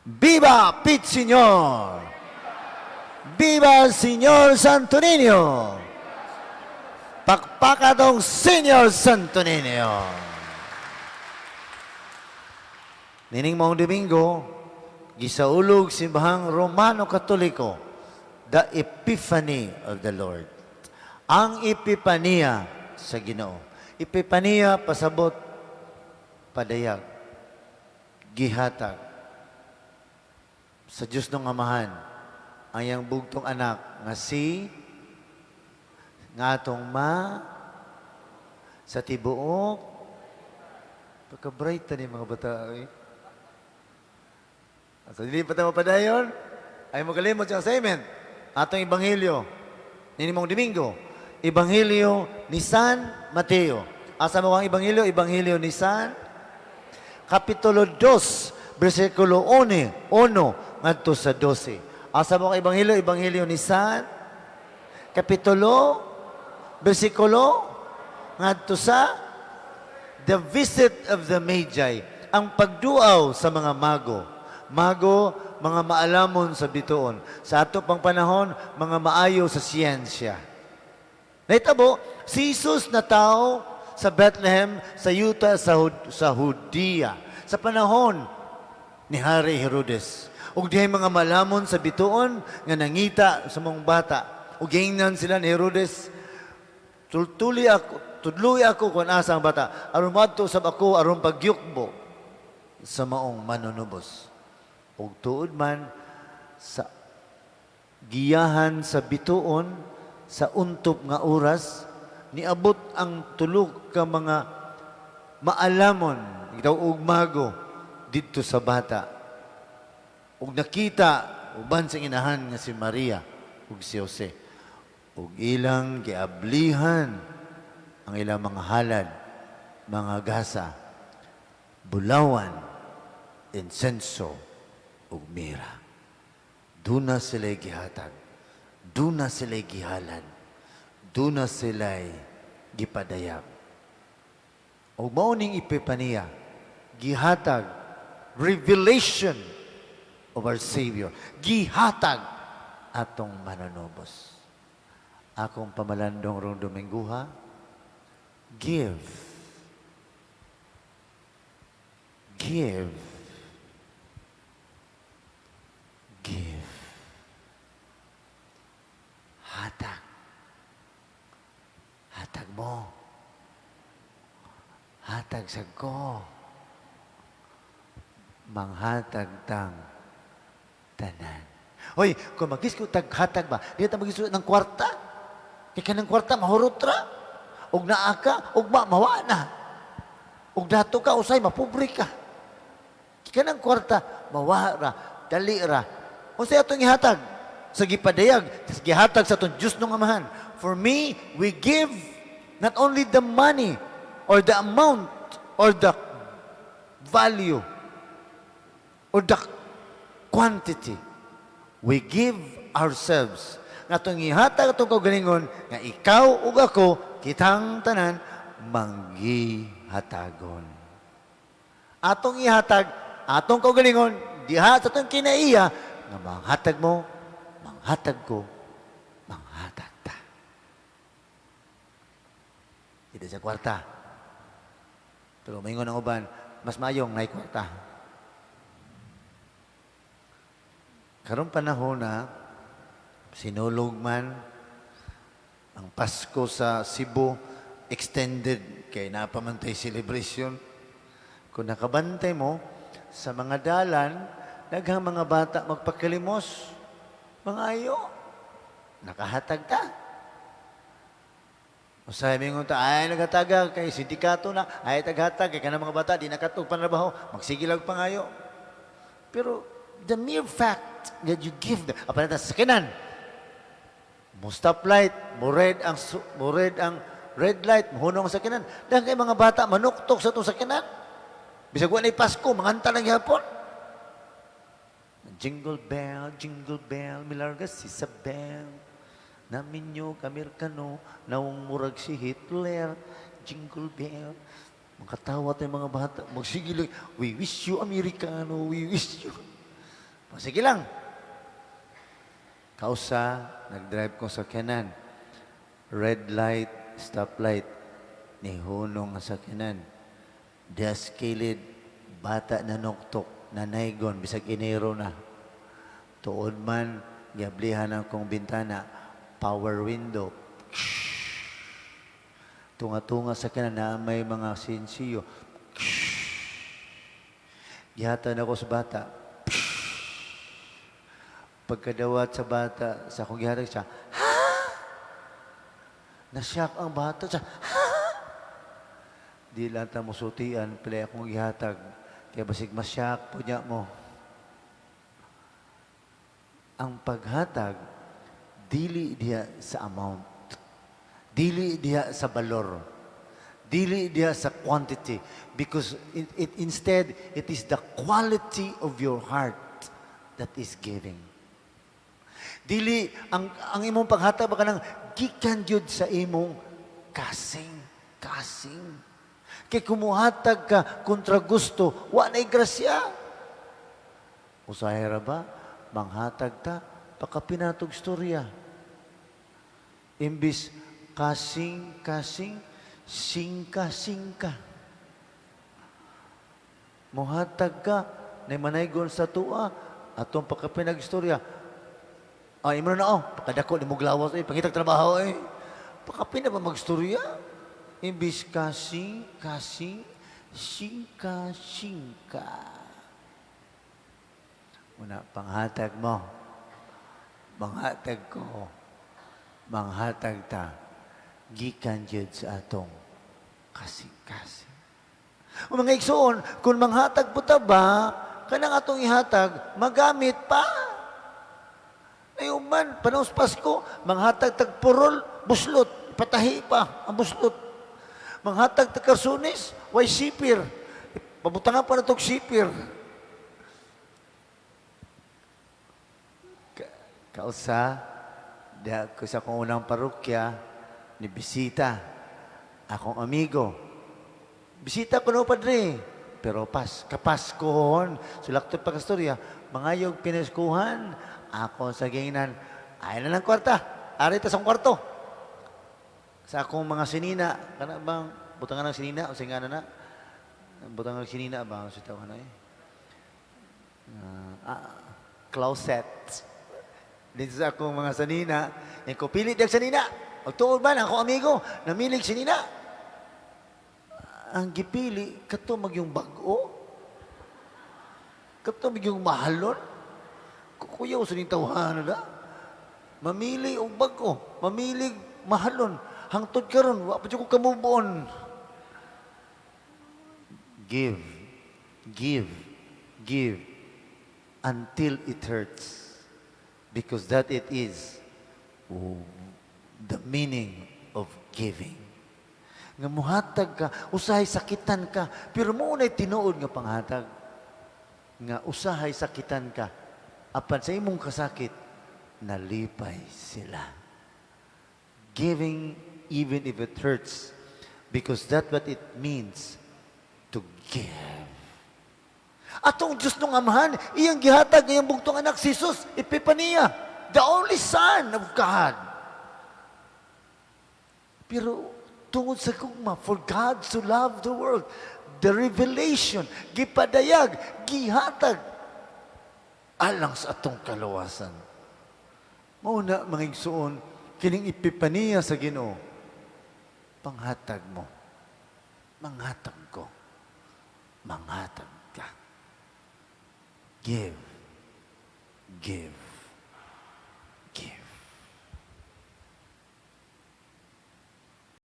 Viva Pete Señor! Viva Señor Santo Niño! Pakpaka tong Senior Santo Niño! Nining maong Domingo, gisaulog simbahang Romano Katoliko, the Epiphany of the Lord. Ang Epipania sa Ginoo. Epipania pasabot padayag, gihatag sa Diyos ng Amahan ang iyang bugtong anak nga si nga atong ma sa tibuok pagka-bright ni mga bata eh. So, dili pa tayo mapadayon, ay magalimot sa assignment. Atong Ebanghelyo, nini mong Domingo, Ebanghelyo ni San Mateo. Asa mo ang Ebanghelyo? Ebanghelyo ni San Kapitulo 2, versikulo 1, 1 ngadto sa 12. Asa mo ang Ebanghelyo? Ebanghelyo ni San Kapitulo, versikulo ngadto sa the visit of the Magi, ang pagduaw sa mga mago. Mago, mga maalamon sa bituon. Sa ato pang panahon, mga maayo sa siyensya. Nahitabo, si Jesus na tao sa Bethlehem, sa yuta, sa Judea. Sa panahon ni Hari Herodes. Ug dihay mga malamon sa bituon nga nangita sa mga bata. Ug giingnan sila ni Herodes, "Tultuli ako, tudluy ako kung asa ang bata. Aron moadto sab ako aron pagyukbo sa maong manunubos." Ug tuod man sa giyahan sa bituon sa untop nga oras niabot ang tulo ka mga maalamon itaw og mago didto sa bata ug nakita uban sa inahan nga si Maria ug si Jose ug ilang giablihan ang ilang mga halad, mga gasa, bulawan, insenso ug mira. Duna sila'y gihatag. Duna sila'y gihalad. Duna sila'y gipadayag. Og mao ning Epipania, gihatag, revelation of our Savior. Gihatag atong manunubos. Akong pamalandong rong Dominguha, give. Give. Give. Hatag. Hatag mo. Hatag sa ko. Manghatag tang tanan. Hoy, kung magisgo tag hatag ba, di ta magisgo ng kwarta. Kay kanang kwarta mahurot ra. Og naa ka, ug ma mawa na. Ug dato ka usay mapobre ka. Kay kanang kwarta mawa ra, dali ra. Unsay atong ihatag? Sa gipadayag, sa gihatag sa atong Diyos nung Amahan. For me, we give not only the money or the amount or the value or the quantity. We give ourselves. Nga atong ihatag atong kaugalingon nga ikaw ug ako, kitang tanan, manggihatagon. Atong ihatag, atong kaugalingon, diha sa atong kinaiya, nga manghatag mo, manghatag ko, manghatag ta. Hindi sa kwarta. Pero maingon ang uban, mas mayong naay kwarta. Karong panahon na sinulog man ang Pasko sa Cebu, extended kay napamantay celebration. Kung nakabantay mo sa mga dalan, daghang mga bata magpakilimos. Mga ayo, nakahatag ta. Usahay mingon ta, ay nagataga kay sindikato na, ay taghatag kay kanang mga bata di nakatug panrabaho, magsige lang pangayo. Pero the mere fact that you give them, apan sa sakinan, mo stoplight, mo red ang red light, mohunong ang sakinan. Dahil kay mga bata manuktok sa itong sakinan. Bisag wa na'y Pasko, manganta lang gyapon. Jingle bell, milarga si Isabel. Naminyo kamerkano, nawong murag si Hitler. Jingle bell. Makatawa tayo mga bata. Magsige lang, "We wish you Americano, we wish you." O, sige lang. Kausa, nag-drive ko sakyanan. Red light, stop light. Nihunong ang sakyanan. Dias kilid, bata na nuktok, nanaygon, bisag Enero na. Tuod man, giablihan akong bintana, power window. Tunga-tunga sa kanan na may mga sinsiyo. Gihatan ako sa bata. Pagkadawat sa bata, sa akong gihatag siya, "Ha?" Nasyak ang bata siya, "Ha?" Di lang ta musultian, pila akong gihatag. Kaya basig masyak po niya mo. Ang paghatag, dili diha sa amount. Dili diha sa balor. Dili diha sa quantity. Because instead, it is the quality of your heart that is giving. Dili, ang imong paghatag ba kanang gikan gyud sa imong kasing, kasing. Kay kumuhatag ka kontra gusto, wa na'y grasya. Usahay ra ba? Manghatag ta, pakapinatog storya. Imbis kasing, kasing, singka, singka. Muhatag ka, na manaygon sa tuwa, atong pakapinag istorya. Ay, imo na oh, pakadako ni mo glawas eh, pangitag trabaho eh. Pakapina ba magstorya? Imbis kasing, kasing, singka, singka. Una, panghatag mo. Manghatag ko. Manghatag ta. Gikan jud sa atong kasing-kasing. O mga igsoon, kung manghatag po ta ba, kanang atong ihatag, magamit pa. Ayon man, panahon sa Pasko, manghatag tag purol, buslot, patahi pa ang buslot. Manghatag tag karsunis, way sipir. Pabutangan pa na tog sipir. Kausa, diha ko sa akong unang parokya, ni bisita, akong amigo. Bisita ko no, padre. Pero pas, kapaskuhon. Sulakto pa kastorya, mangayog pinaskuhan. Ako sa gingnan, ay na lang kwarta. Ari ta sa akong kwarto. Sa akong mga sinina, kana bang, butangan ng sinina, o singa na na. Butangan ng sinina ba? Sa tawag na eh. Closet. Dito sa akong mga sanina, yung ko pili dag sanina. Magtuod ba na akong amigo, namilig sinina. Ang gipili, kato magyong bag-o. Kato magyong mahalon. Kuyaw sa ning tawhana na. Mamili og bag-o, mamili mahalon. Hangtod karon, wa pa jud ko ka-move on. Give, give, give until it hurts. Because that it is, oh, the meaning of giving. Nga muhatag ka, usahay sakitan ka, pero mo na'y tinuod nga panghatag. Nga usahay sakitan ka, apan sa imong kasakit, nalipay sila. Giving even if it hurts, because that's what it means to give. Atong Diyos nung Amahan, iyang gihatag iyang bugtong anak si Jesus, Epipania, the only Son of God. Pero tungod sa gugma, for God to love the world, the revelation, gipadayag, gihatag, alang sa atong kaluwasan. Mao na, mga igsoon, kining epipaniya sa Ginoo, panghatag mo, manghatag ko, manghatag ka. Give, give.